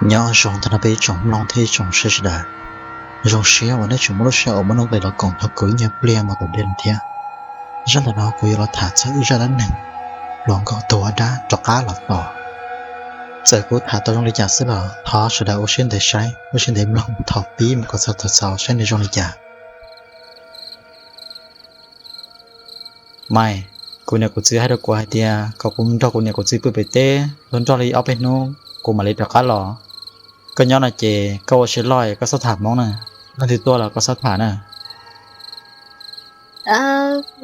Nyob zoo tag nrho peb ib tsoom mloog thiab ib tsoom saib sawv daws. Zoo siab uas nej tseem muaj lub sij hawm uas muaj nuj nqis los koom nrog kuv ib nyuag pliag mus tom ntej no thiab. Zaj ntawm no kuv yuav los tham txog ib zaj dab neeg hluas nkauj tuag dab rov qab los tos. Txawm kuv tham tau zoo li cas xwb los thov sawv daws ua siab ntev saib, ua siab ntev mloog thaum pib mus kom txog thaum xaus saib nws zoo li cas. Maiv, kuv niam kuv txiv hais rau kuv hais tias kom kuv nrog kuv niam kuv txiv pw pem teb tau nroj li ob peb hnub, kuv mam li rov qab los. Koj nyob no ces koj ua siab loj, koj txhob tham hmoob na. Leej twg tuaj los koj txhob tham na.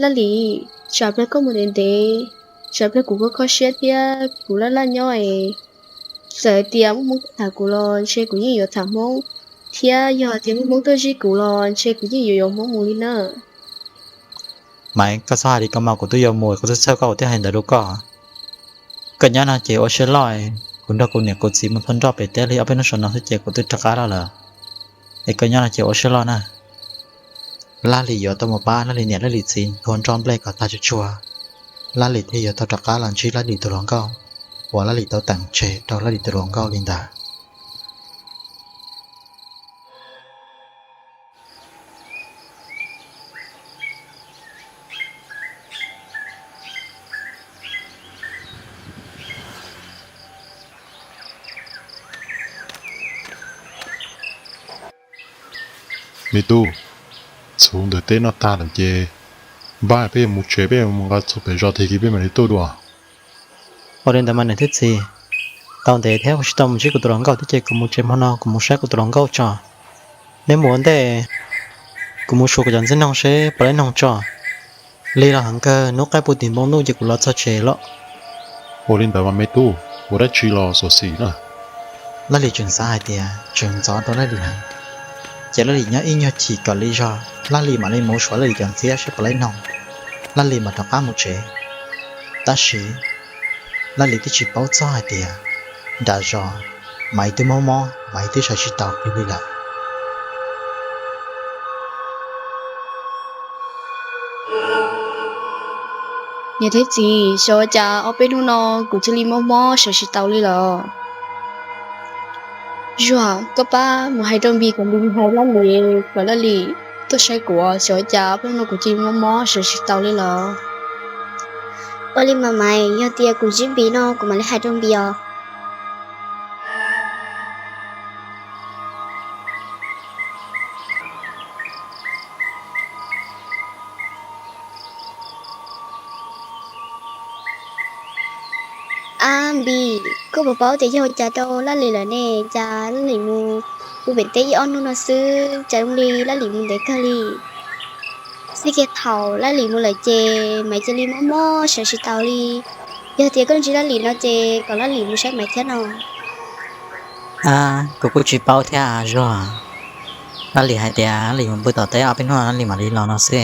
Laj Lis, tsam pliag koj mus ntev ntev, tsam pliag kuv kho kho siab thiab kuv laj laj nyob es, txawm tias muaj hmoob tuaj tham kuv los ntshe kuv yeej yuav tham hmoob, thiab yog tias muaj hmoob tuaj zij kuv los ntshe kuv yeej yuav yuav hmoob mus li na. Maiv, koj txhob hais li ko mas, kuv twb yuav mus, kuv twb txhawj koj kuv thiaj hais ntawd rau koj. Koj nyob no ces ua siab loj, kuv nrog kuv niam kuv txiv mus thauj nroj pem teb li ob peb hnub saum no xwb ces kuv twb rov qab los lawm. Es koj nyob no ces ua siab loj na. Laj Lis yuav tau mus pab Laj Lis niam Laj Lis txiv nthua nroj nplej kom tag tsuag tsuag, Laj Lis thiaj yuav tau rov qab los ntsib Laj Lis tus hluas nkauj uas Laj Lis tau teem tseg rau Laj Lis tus hluas nkauj li ntawd. Me tub, txhuv ntawm teb no tag lawm ces npaj peb yuav mus tsev, peb yuav mus nqa txhuv pem zos tag kis peb mam li tuaj dua. Ua li ntawd mas niam thiab txiv, tau ntev thiab kuv tsis tau mus ntsib kuv tus hluas nkauj thiab ces kuv mus tsev hmo no kuv mus saib kuv tus hluas nkauj tso. Neb mus ua ntej, kuv mus xyuas kuv cov ntxhiab noog seb puas laib noog tso. Lig los heev kawg, hnub qaij puag tim npoo ntuj ces kuv los txog tsev lawm. Ua li ntawd mas me tub, ua dab tsi los xyuam xim na. Laj Lis tseem xav hais tias tseem ntxov rau Laj Lis heev, ces Laj Lis nyob ib nyuag chim kom lig zog Laj Lis mam li mus xyuas Laj Lis cov ntxhiab seb puas laib noog, Laj Lis mam rov qab mus tsev. Tab sis Laj Lis twb tsis paub txog hais tias nram zos Maiv twb mob mob, Maiv twb sawv tsis tau kiag li lawm. Niam thiab txiv, xyov ua cas ob peb hnub no kuv cia li mob mob sawv tsis tau li lawm. Zuag, koj pab mus hais rau Npis kom Npis mus hais Laj Lis kom Laj Lis tuaj saib kuv, xyov ua cas ob peb hnub no kuv cia li mob mob sawv tsis tau li lawm. Ua li mas Maiv, yog tias kuv ntsib Npis no kuv mam li hais rau Npis os. Ab Npis, koj puas paub tias yog ua cas rau Laj Lis lawm ne? Cas Laj Lis mus pw pem teb ib ob hnub no xwb cas zoo li Laj Lis mus ntev kawg li. Txij kiag thaum Laj Lis mus lawm ces Maiv cia li mob mob sawv tsis tau li. Yog tias koj ntsib Laj Lis no ces kom Laj Lis mus saib Maiv thiab no. Ab, kuv kuj tsis paub thiab Zuag. Laj Lis hais tias Laj Lis mus pw tom teb ob peb hnub Laj Lis mam li los no xwb.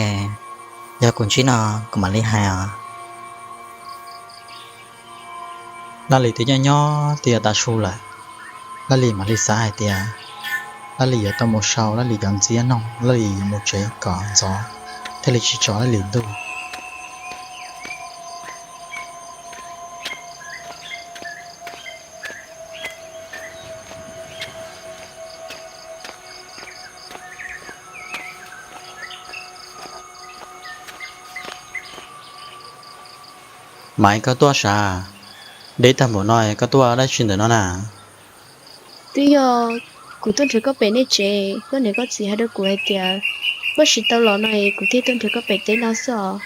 Yog kuv ntsib no kuv mam li hais os. Laj Lis twb nyob nyob twb yuav tav su lawm, Laj Lis mam li xav hais tias Laj Lis yuav tau mus sau Laj Lis cov ntxiab noog, Laj Lis yuav mus tsev kom ntxov thiaj li tsis tsaus Laj Lis ntuj. Maiv, koj tuaj sav, deb tag npaum no koj tuaj dab tsi ntawm no na? Twb yog kuv tuaj nrhiav koj pem nej tsev, koj niam koj txiv hais rau kuv hais tias koj tsis tau los no es kuv thiaj tuaj nrhiav koj pem teb no xwb os.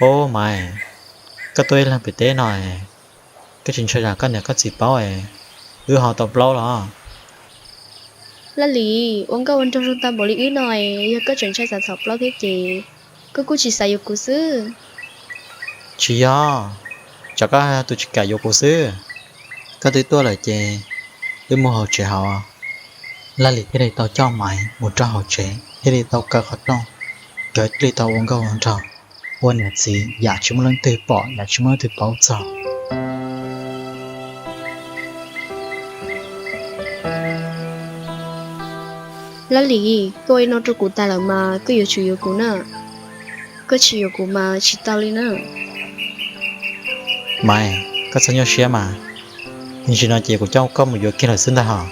Ob Maiv, koj tuaj ib leeg pem teb no, koj tsis ntshai tsam koj niam koj txiv paub es wb ho tau plaub los? Laj Lis, ua nkauj ua nraug zoo tag npaum li wb no es yog koj tseem ntshai xav txhom plaub thiab ces koj kuj tsis xav yuav kuv xwb. Tsis yog, tsam koj tus tsis kam yuav kuv xwb. Koj twb tuaj lawm ces wb mus hauv tsev hauv. Laj Lis thiaj li tau coj Maiv mus rau hauv tsev, thiaj li tau kaw qhov rooj, nkawd thiaj li tau ua nkauj ua nraug, ua niam txiv yam tsis muaj leej twg pom yam tsis muaj leej twg paub txog. Laj Lis, koj ua li no rau kuv tas lawm mas koj yuav tsum yuav kuv na. Koj tsis yuav kuv mas tsis tau li na. Maiv, koj txhob nyuaj siab mas. Nim no ces kuv coj koj mus yuav kiag lawm xwb ntag hos.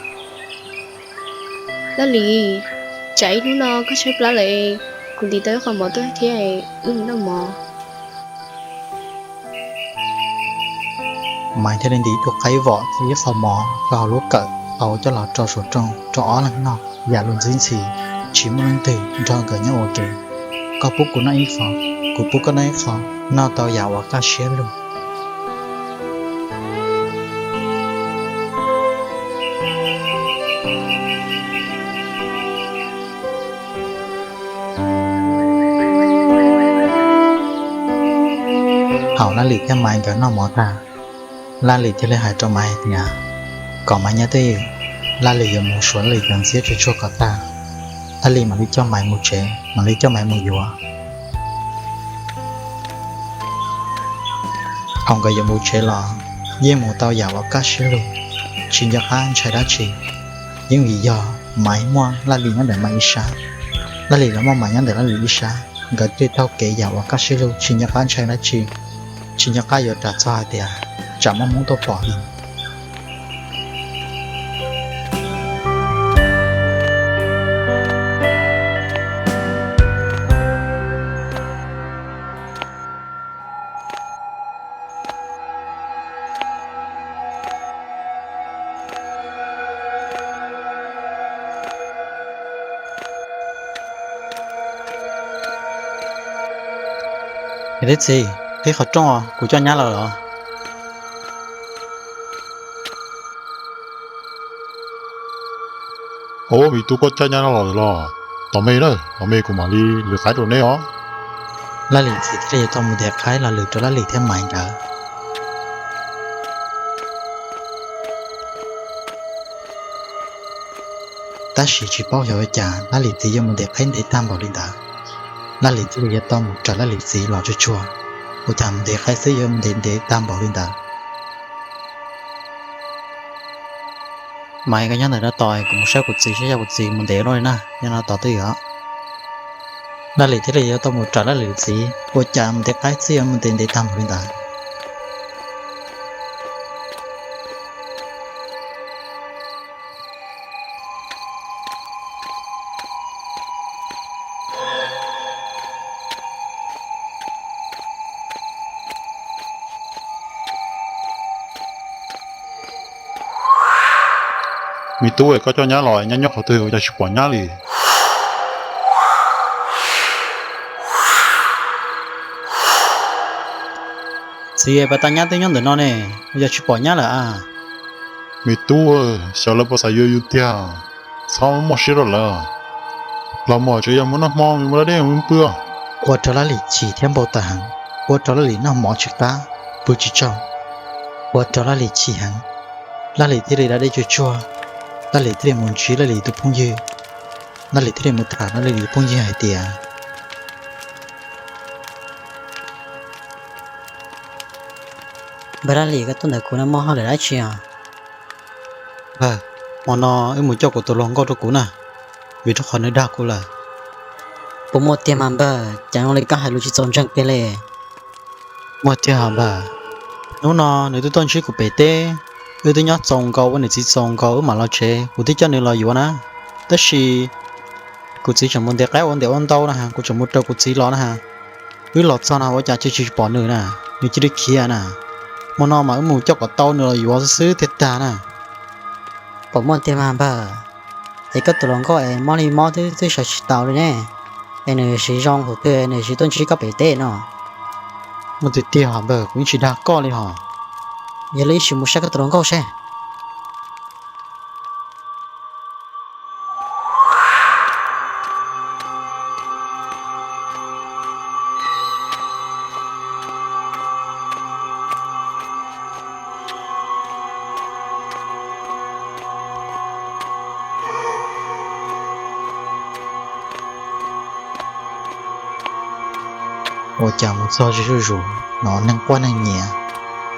Laj Lis, tsam ib hnub no koj tshaib plab lawm, kuv ntim tau ib qho mov tuaj thiab, wb mus noj mov. Maiv thiaj li ntim tus qaib vom thiab ib qho mov rau hauv lub kawm tau coj los rau saum rooj rau ob leeg noj yam luag ntxhi ntxhi, tsis muaj leej twg nrog nkawd nyob ua ke. Koj pub kuv noj ib qho, kuv pub koj noj ib qho, noj tau yam uas kaj siab lug. Thaum Laj Lis thiab Maiv nkawd noj mov tag, Laj Lis thiaj li hais rau Maiv hais tias kom Maiv nyob twj ywm, Laj Lis yuav mus suav Laj Lis cov ntxiab tsuag tsuag kom tag, Laj Lis mam li coj Maiv mus tsev, mam li coj Maiv mus yuav. Thaum nkawd yuav mus tsev los yeej mus tau yam uas kaj siab lug, tsis nco qab ntshai dab tsi. Yeej vim yog Maiv muaj Laj Lis nyob ntawm Maiv ib sab, Laj Lis los muaj Maiv nyob ntawm Laj Lis ib sab, nkawd thiaj taug kev yam uas kaj siab lug, tsis nco qab ntshai dab tsi, tsis nco qab yuav ras txog hais tias tsam muaj Hmoob tuaj pom li. Niam thiab txiv, qhib qhov rooj os, kuv coj nyab los lawm. Au, me tub, koj coj nyab los lawm los? Tos me na, tos me kuv mam li lwm qaib rau neb os. Laj Lis txiv thiaj li yuav tau mus ntes qaib los lwm rau Laj Lis thiab Maiv nkawd. Tab sis tsis paub xyov ua cas Laj Lis txiv yuav mus ntes qaib ntev tag npaum li ntawd. Laj Lis thiaj li yuav tau mus raws Laj Lis txiv los tsuag tsuag, ua cas mus ntes qaib xwb yuav mus ntev ntev tag npaum li ntawd. Maiv, koj nyob ntawm no tos kuv mus saib kuv txiv saib yog kuv txiv mus ntev luaj li na, nyob no tos twj ywm os. Laj Lis thiaj li yuav tau mus raws Laj Lis txiv, ua cas mus ntes qaib xwb yuav mus ntev ntev tag npaum li ntawd. Me tub, koj coj nyab los, nyab nyob qhov twg ua cas tsis pom nyab li? Txiv, pas tas nyab twb nyob ntawm no ne, ua cas tsis pom nyab lawm a? Me tub, xyov lawv puas xav yuav yus tiag, txhob muaj siab rau lawv. Los mus tsev, yog mus noj hmo, mus da dej, mus pw. Ua rau Laj Lis chim thiab npau taws heev, ua rau Laj Lis noj mov tsis qab, pw tsis tsaug, ua rau Laj Lis chim heev. Laj Lis thiaj li da dej tsuag tsuag, Laj Lis thiaj li mus ntsib Laj Lis tus phooj ywg. Laj Lis thiaj li mus tham Laj Lis tus phooj ywg hais tias, Npawg Laj Lis, koj tuaj ntawm kuv no muaj hauj lwm dab tsi os? Npawg, hmo no wb mus coj kuv tus hluas nkauj rau kuv na, vim rau qhov nws dag kuv lawm. Puas muaj tiag mas npawg, cas zoo li koj hais lus tsis txaus ntseeg kiag li. Muaj tiag hos npawg, hnub no nws twb tuaj ntsib kuv pem teb, wb twb nyob txaus nkaus ua niam txiv txaus nkaus wb mam los tsev, kuv thiaj coj nws los yuav na. Tab sis kuv txiv tseem mus ntes qaib ua ntej ua ntau na, kuv tseem mus raws kuv txiv los na. Wb los txog no ua cas cia tsis pom nws na, nws cia li khiav na. Hmo no mas wb mus coj kom tau nws los yuav xwb xwb thiaj tag na. Puas muaj tiag mas npawg, es koj tus hluas nkauj es mob li mob twb twb sawv tsis tau li ne, es nws siv zoo thaum twg nws siv tuaj ntsib koj pem teb no? Muaj tiag tiag hos npawg, kuv yeej tsis dag koj li hos. Yog li wb sim mus saib koj tus hluas nkauj seb. Ua cas mus txog ze zuj zus no neeg quaj neeg nyiav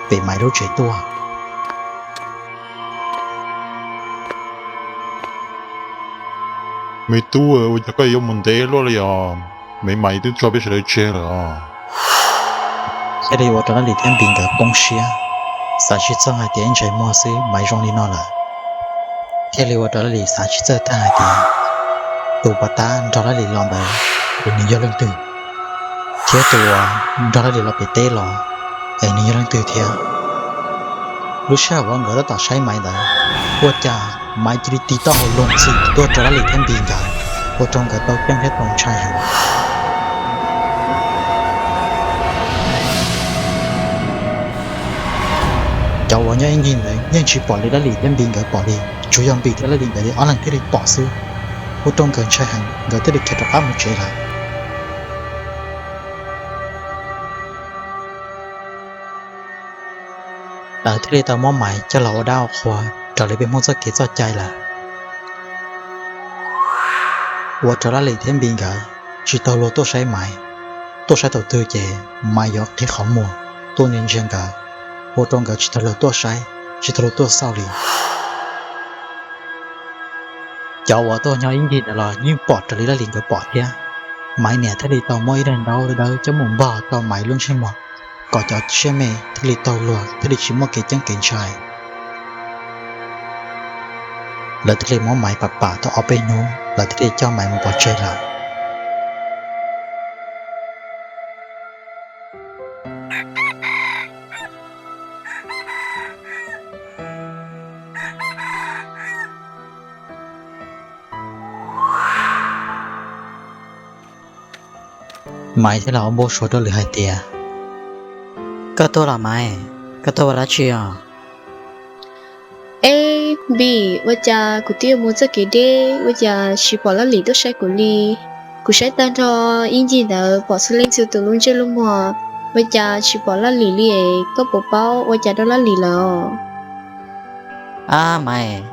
pem Maiv lub tsev tuaj. Me tub, ua cas koj yuav mus ntev luaj li os? Me Maiv twb tso peb sawv daws tseg lawm os. Thiaj li ua rau Laj Lis thiab Npis nkawd poob siab. Xav tsis txog hais tias ib ntsais muag xwb Maiv zoo li no lawm, thiaj li ua rau Laj Lim xav tsis txawj tag hais tias tus pov tab nrog Laj Lim los ntawd es nws yog leej twg, thiab tus uas nrog Laj Lim los pem teb los es nws yog leej twg thiab. Lub sij hawm uas nkawd tab tom saib Maiv ntawd, ua cas Maiv cia li tig taub hau luag ntxhi tuaj rau Laj Lim thiab Npis nkawd, ua rau nkawd tau ceeb thiab tau ntshai heev. Cov uas nyob ib ncig ntawd yeej tsis pom li Laj Lim thiab Npis nkawd pom li, tsuas yog Npis thiab Laj Lim nkawd ob leeg thiaj li pom xwb, ua rau nkawd ntshai heev, nkawd thiaj li khiav rov qab mus tsev lawm. Lawv thiaj li tau muab Maiv coj los ua dab ua qhua raws li peb Hmoob txoj kev txoj cai lawm, ua rau Laj Lim thiab Npis nkawd tsis tau luag tuaj saib Maiv. Tuaj saib thaum twg ces Maiv yuav qhib qhov muag tuaj ntsia ntsia nkawd, ua rau nkawd tsis tau luag tuaj saib, tsis tau luag tuaj xauj li. Cov uas tuaj nyob ib ncig ntawd los yeej pom raws li Laj Lim nkawd pom thiab. Maiv niam thiaj li tau muab ib daim ntaub dawb dawb coj mus npog rau Maiv lub ntsej muag, kom cov siab me thiaj li taug luag, thiaj li tsis muaj kev ceeb kev ntshai. Lawv thiaj li muab Maiv pam pam tau ob peb hnub, lawv thiaj li coj Maiv mus pov tseg lawm. Maiv thiaj los ua npau suav rau lwm hais tias, Koj tuaj los Maiv, koj tuaj ua dab tsi os? Eb Npis, ua cas kuv twb yuav mus txoj kev deb, ua cas tsis pom Laj Lim tuaj saib kuv li? Kuv saib tag nrho ib ncig ntawd pom txhua leej txhua tus lub ntsej lub muag, ua cas tsis pom Laj Lim li es koj puas paub ua cas rau Laj Lim lawm? Ab Maiv,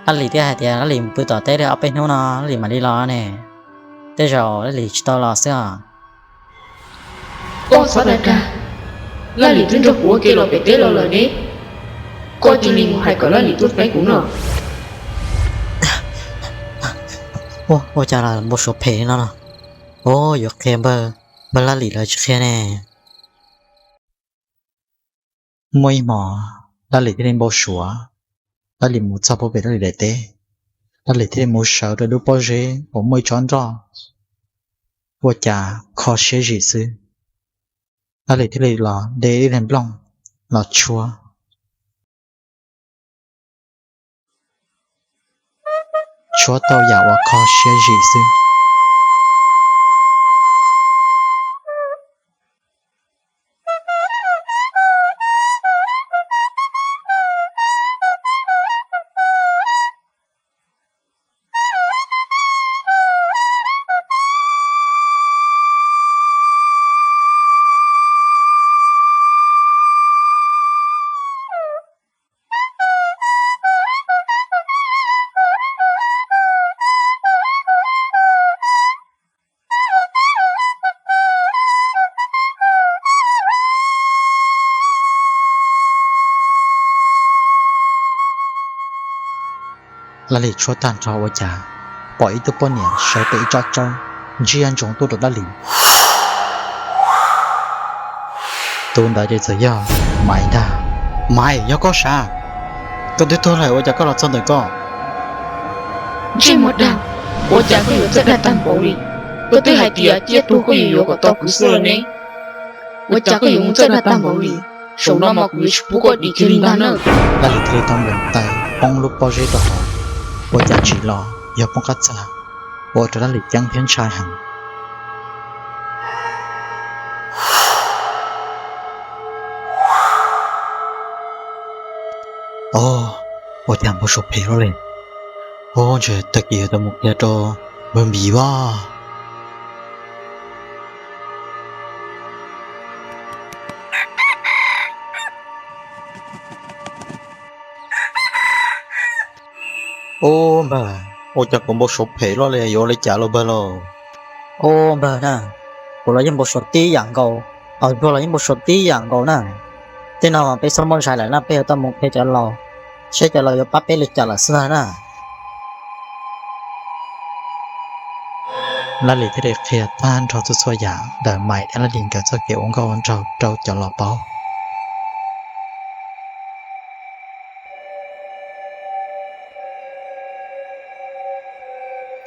Laj Lim twb hais tias Laj Lim mus pw tom teb li ob peb hnub no Laj Lim mam li los ne. Tej zaum Laj Lim tsis tau los xwb os. Koj txhob dag dag, Laj Lim twb nrog kuv ua ke los pem teb los lawm ne, koj cia li mus hais kom Laj Lim tuaj saib kuv no. Ua cas los npau suav phem li no no? Ua yuav qhia npawg, npawg Laj Lim lawv tsis qhia ne. Muaj ib hmo, Laj Lim thiaj li npau suav. Laj Lim mus txog puag pem Laj Lim daim teb, Laj Lim thiaj li mus sawv rau lub pob zeb uas muaj ib tsob nroj ua cas kho siab zim xwb. Laj Lim thiaj li los de ib leeg nplooj los tshuab, tshuab tau yam uas kho siab zim xwb. Laj Lim tshuab tag nrho ua cas pom ib tug poj niam sawv pem ib tsob tsawb ntsia ntsoov tuaj rau Laj Lim. Tus ntawd ces txawm yog Maiv ntag. Maiv, yog koj sav? Koj twb tuag lawm ua cas koj los txog ntawm koj? Ntsej muag dag, ua cas koj yuav txawj dag tag npaum li? Koj twb hais tias ciaj tuag koj yuav yuav kom tau kuv xwb los ne, ua cas koj yuav mus txawj dag tag npaum li? Zaum no mas kuv yuav tsis pub koj dim kiag li ntag na. Laj Lim thiaj li tau nplees taw poob lub pob zeb rau hauv, ua cas tsim los yog poob qab txaj, ua rau Laj Lim ceeb thiab ntshai heev. Os, ua cas npau suav phem luaj li. Os, ntshe tag kis yuav tau mus qhia rau npawg Npis vaj. Ub npawg, ua cas kuv npau suav phem luaj li, yuav ua li cas los npawg lauj? Ub npawg na, kuv los yeej npau suav tib yam nkaus, hos Zuag los yeej npau suav tib yam nkaus na. Tej no mas peb txhob muab zais lawm na, peb yuav tau mus qhia cov laus, saib cov laus yuav pab peb li cas lawm xwb ntag na. Laj Lim thiaj li qhia tag nrho txhua txhua yam ntawm Maiv thiab Laj Lim nkawd txoj kev ua nkauj ua nraug rau cov laus paub.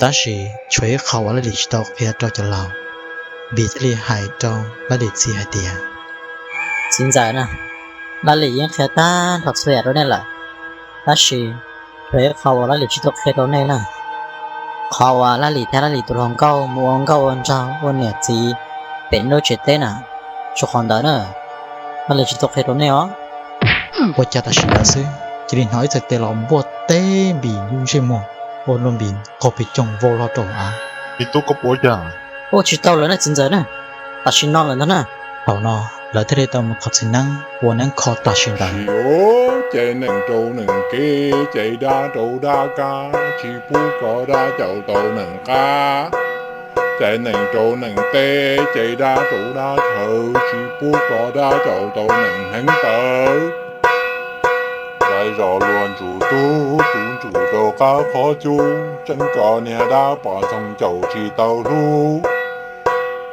Tab sis tshuav ib qho uas Laj Lim tsis tau qhia rau cov laus. Npis thiaj li hais rau Laj Lim txiv hais tias, txiv ntxawm na, Laj Lim yeej qhia tag nrho txhua yam rau nej lawm, tab sis tshuav ib qho uas Laj Lim tsis tau qhia rau nej na. Qhov uas Laj Lim thiab Laj Lim tus hluas nkauj mus ua nkauj ua nraug ua niam txiv pem lub tsev teb na, tsuas qhov ntawd na, Laj Lim tsis tau qhia rau nej os. Ua cas tam sim ntawd xwb cia li hnov ib txhais tes los npuaj teb Npis lub ntsej muag, ua rau Npis qaug pes coog vau hlo rau av. Me tub, koj puas ua cas? Ua tsis tau lawm na txiv ntxawm na, tam sim no lawm ntag na. Thaum no lawv thiaj li tau mus thov txiv neeb ua neeb kho tam sim ntawd. Cais nees rau nees kev, cais dab rau dab kab, tsis pub kom dab caum tau nees qab. Cais nees rau nees teb, cais dab rau dab chaw, tsis pub kom dab caum tau nees heev tawv. Zais zos luag ntsum tub, tub ntsum rau qab qhov cub, tseev kom niag dab pom ntxoog caum tsis tau hlub.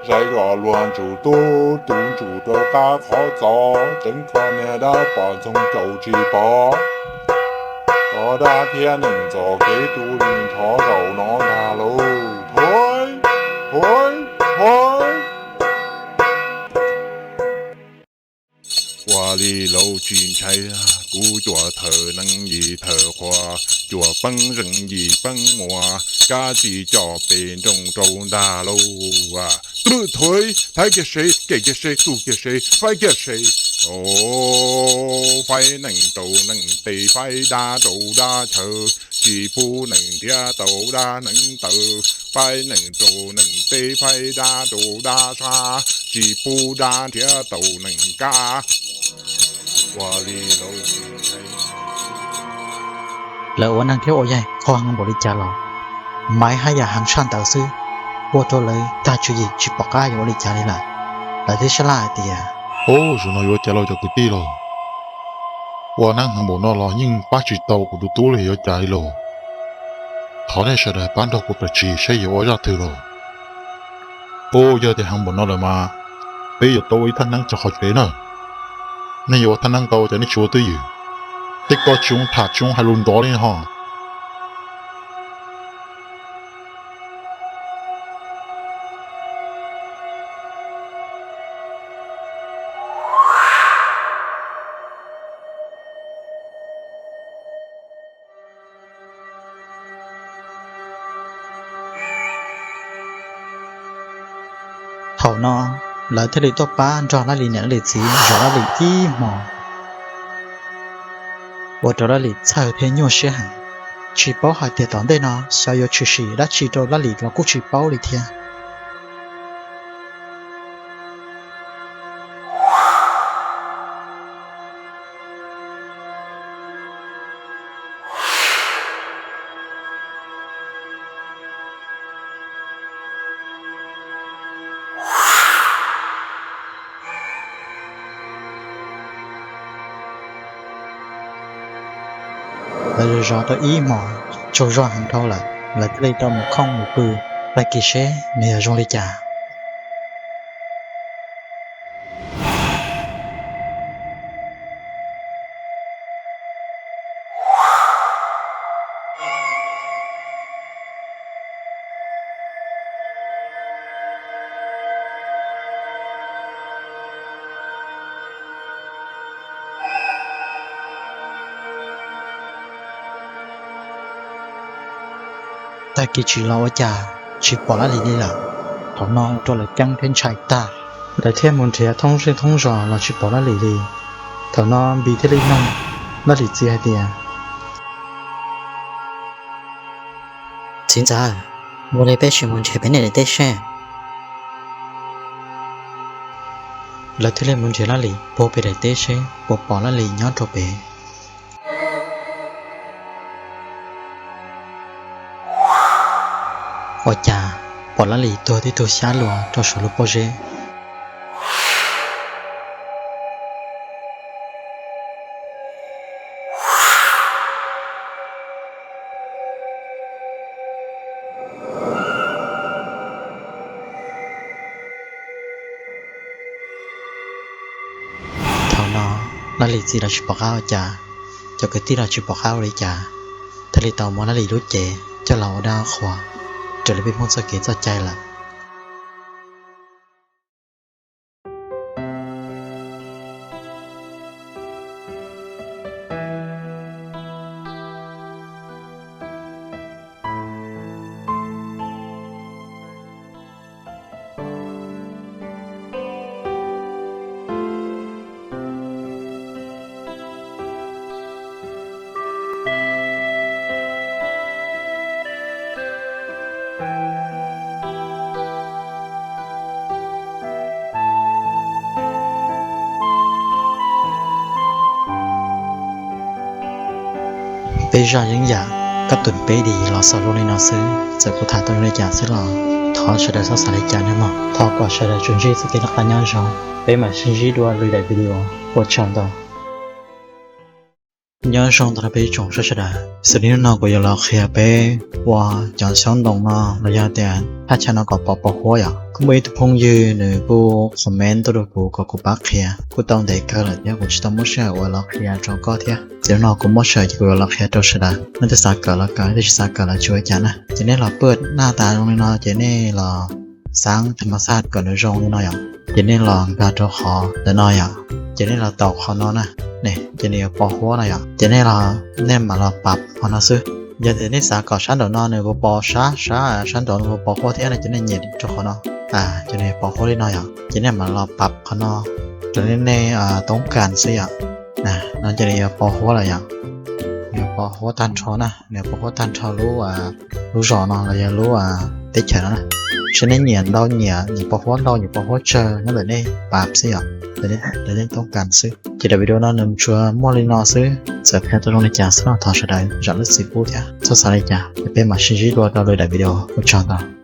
Zais zos luag ntsum tub, tub ntsum rau qab qhov txos, tseev kom niag dab pom ntxoog caum tsis pom. Kom dab thiab nees txoj kev tu li nrho zaum no ntag lauj. Thuav, thuav, thuav. Ua li lauj tsis ntshai, kuv cua thawm neeb yim thawm qhua, cua peeb zeej yim peeb muas, kab tsis coj pes nrooj rau ntag lauj. Tub lwm thuav, thaiv kiag sev, cem kiag sev, tu kiag sev, faib kiag sev. Faib nees rau nees teb, faib dab rau dab chaw, tsis pub nees nrhiav tau dab nees taw. Faib nees rau nees teb, faib dab rau dab sab, tsis pub dab nrhiav tau nees kab. Ua li lauj. Lawv ua neeg thiab ua yaig qhua heev npaum li cas los, maiv haj yam heev tshaj ntawd xwb, ua rau lawv tag tswv yim tsis pom qab yuav ua li cas li lawm. Lawv thiaj sab laj hais tias, ub, zaum no yuav ua cas lauj cov kwv tij lauj? Ua neeb heev npaum no los yeej pab tsis tau kuv tus tub li, yuav cas li lauj? Thov nej sawv daws pab nrog kuv pab tsis saib yuav ua zaj twg lauj. Ub, yog tias heev npaum no lawm mas peb yuav tau ua ib thaj neeb tso qhov tsev na. Nej yuav ua thaj neeb tau ces nej tsis ua twj ywm, tej ko tsis zoo tham tsis zoo hais lus nrov li ho. Thaum no lawv thiaj li tuaj pab nrog Laj Lis niam Laj Lis txiv zov Laj Lis ib hmos, ua rau Laj Lis txhawj thiab nyuaj siab heev, tsis paub hais tias tom ntej no xyov yuav tshwm sim dab tsi rau Laj Lis los kuj tsis paub li thiab. Lawv zov tau ib hmos tsaug zog heev dhau lawm, lawv thiaj li tau mus khooj mus pw, tag kis seb nws yog zoo li cas. Tag kis tsim los ua cas tsis pom Laj Lis li lawm. Thaum no ua rau lawv ceeb thiab ntshai tag, lawv thiaj mus nrhiav thoob zej thoob zos los tsis pom Laj Lis li. Thaum no Npis thiaj li nug Laj Lis txiv hais tias, txiv ntxawm, ua li peb sim mus nrhiav pem nej daim teb seb. Lawv thiaj li mus nrhiav Laj Lis puag pem daim teb seb puas pom Laj Lis nyob rau pem. Ua cas pom Laj Lis tuag tib tug xyab luas rau saum lub pob zeb. Thaum no Laj Lis txiv los tsis pom qab ua cas, cov kwv tij los tsis pom qab ua li cas, thiaj li tau muab Laj Lis lub cev coj los ua dab qhua. raws li peb Hmoob txoj kev txoj cai lawm. Peb zaj yeeb yam kab tus peb di los xaus zoo li no xwb. Txawm kuv tham tau zoo li cas xwb los thov sawv daws txhob xav li cas nawb mog. Thov kom sawv daws tsuas ntsib txoj kev noj qab nyob zoo. Peb mam sib ntsib dua lwm daim video. Ua tsaug ntau. Nyob zoo ntau rau peb tsoom saib sawv daws. Xws li hnub no kuv yuav los qhia peb ua cov xyoob ntoo no los yog tias thaj chaw no kom pov pos huab yom. Kuj muaj ib tug phooj ywg nws kuj comment tuaj rau kuv kom kuv pab qhia, kuj tau ntev kawg lawm thiab kuv tsis tau muaj sij hawm uas los qhia rau koj thiab. Ces hnub no kuv muaj sij hawm ces kuv yuav los qhia rau sawv daws. Nej twg xav kawm los kawm, nej twg tsis xav kawm los tsis ua cas na. Ces nej los pwj naj tas zoo li no ces nej los xav tham ma xaj kom nws zoo li no yom. Ces nej los nkag rau qhov ntawm no yom. Ces nej los taus qhov no na, ces nws yuav pos huab no yom. Ces nej los, nej mam los pab qhov no xwb. Yog tias nej xav kom sab nraum no nws puas pos sab, sab, sab nraud nws puas pos huab thiab no ces nej nyem rau qhov no, ces nws yuav pos huab li no yom. Ces nej mam los pab qhov no raws li nej toob kas xwb yom. No ces nws yuav pos huab lawm yom. Nws yuav pos huab tag nrho na, nws yuav pos huab tag nrho lub, lub zos no los yog lub teb chaws no na. Saib nej nyiam ntau, nyiam, nyiam pos huab ntau, nyiam pos huab tsawg nyob ntawm nej pab xwb yom. Raws li nej toob kas xwb. Ces daim video no nws tsuas muaj li no xwb, txawm qhia tau zoo li cas xwb los thov sawv daws zam lub txim pub thiab txhob xav li cas. Ces peb mam sib ntsib dua rau lwm daim video. Ua tsaug ntau.